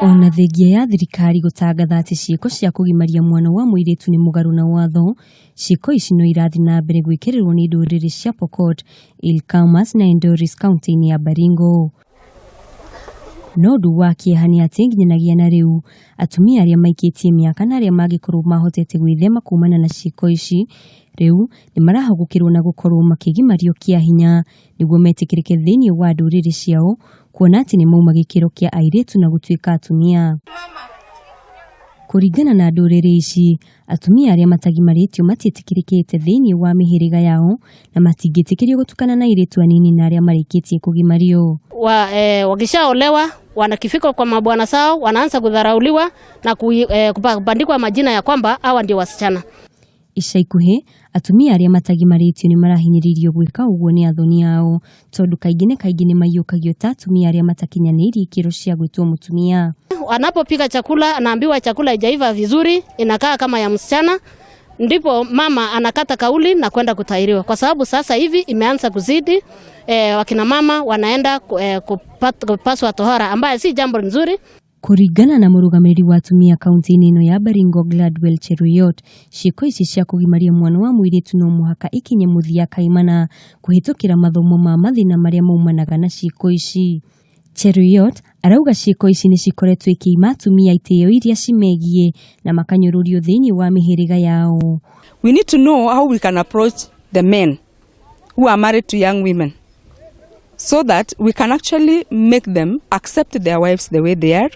Ona thengia ya thirikari gũtangatha atĩ ciĩko cia kũgimaria mwana wa mũirĩtu nĩ mũgarũ na watho, ciĩko ici no irathiĩ na mbere gwĩkĩrĩrwo nĩ ndũrĩrĩ cia Pokot, Ilkamas na Endoris kaunti-inĩ ya Baringo. No ũndũ wa kĩeha nĩ atĩ nginyanagia na rĩu atumia arĩa maikĩtie mĩaka na arĩa mangĩkorwo mahotete gwĩthema kumana na ciĩko ici rĩu nĩ marahũgũkĩrwo na gũkorwo makĩgimario kĩa hinya nĩguo metĩkĩrĩke thĩinĩ wa ndũrĩrĩ ciao kuona atĩ nĩ mauma gĩkĩro kĩa airĩtu na gũtuĩka atumia. Kũringana na ndũrĩrĩ ici, atumia arĩa matagimarĩtio matiĩtĩkĩrĩkĩte thĩinĩ wa mĩhĩrĩga yao na matingĩtĩkĩrio gũtukana na airĩtu anini na arĩa marĩkĩtie kũgimario. Wakishaolewa wanakifika kwa mabwana zao wanaanza kudharauliwa na kubandikwa majina ya kwamba hawa ndio wasichana. Ica ikuhĩ atumia arĩa matagimarĩtio nĩ marahinyĩrĩrio gwĩka ũguo nĩ athoni ao tondũ kaingĩ na kaingĩ nĩ maiyũkagio ta atumia arĩa matakinyanĩirie ikĩro cia gwĩtwo mũtumia. Anapopika chakula anaambiwa chakula haijaiva vizuri, inakaa kama ya msichana, ndipo mama anakata kauli na kwenda kutahiriwa, kwa sababu sasa hivi imeanza kuzidi. Wakina mama wanaenda kupaswa tohara ambaye si jambo nzuri. Kũringana na mũrũgamĩrĩri wa atumia kaunti-inĩ ĩno ya Baringo Gladwell Cheruiyot, ciĩko ici cia kũgimaria mwana wa mũirĩtu no mũhaka ikinye mũthia kaimana kũhĩtũkĩra mathomo ma mathĩna marĩa maumanaga na ciĩko ici. Cheruiyot arauga ciĩko ici nĩ cikoretwo ikĩima atumia itĩo iria cimegiĩ na makanyũrũrio thĩinĩ wa mĩhĩrĩga yao. We need to know how we can approach the men who are married to young women so that we can actually make them accept their wives the way they are,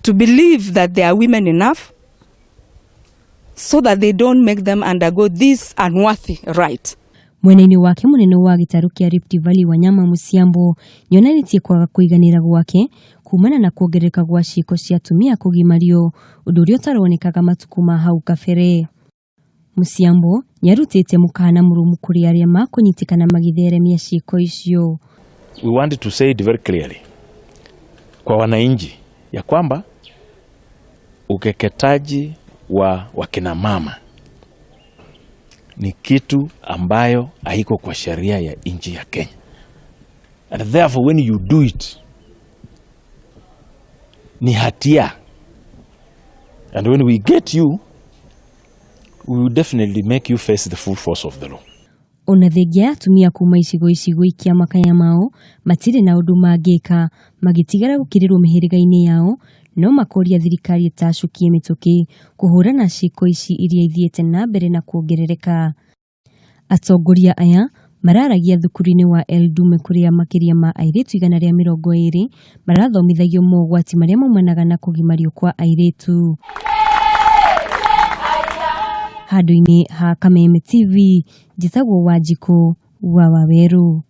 to believe that they are women enough, so that they don't make them undergo this unworthy right. Mwena-inĩ wake mũnene wa gĩtarũ kĩa Rift Valley Wanyama Musiambo nĩonanĩtie kwaga kũiganĩra gwake kumana na kuongerereka gwa ciĩko cia atumia kũgimario, ũndũ ũrĩa ũtaronekaga matukũ ma hau kabere. Musiambo nĩarutĩte mũkana mũrũmu kũrĩ arĩa makũnyitĩkana magĩtheremia ciĩko icio. We want to say it very clearly kwa wananchi ya kwamba ukeketaji wa wakina mama ni kitu ambayo haiko kwa sheria ya nchi ya Kenya. And therefore when you do it ni hatia. And when we get you, we will definitely make you face the full force of the law. Ona thengia ya atumia kuma icigo ici gũikia makaya mao matirĩ na ũndũ mangĩka magĩtigara gũkĩrĩrwo mĩhĩrĩga-inĩ yao, no makoria thirikari ĩtacũkie mĩtũkĩ kũhũrana ciĩko ici iria ithiĩte na mbere na kuongerereka. Atongoria aya mararagia thukuru-inĩ wa Eldume kũrĩa makĩria ma airĩtu 120 marathomithagio mogwati marĩa maumanaga na kũgimario kwa airĩtu. Handũ-inĩ ha Kameme TV, njĩtagwo Wanjikũ wa Wawerũ.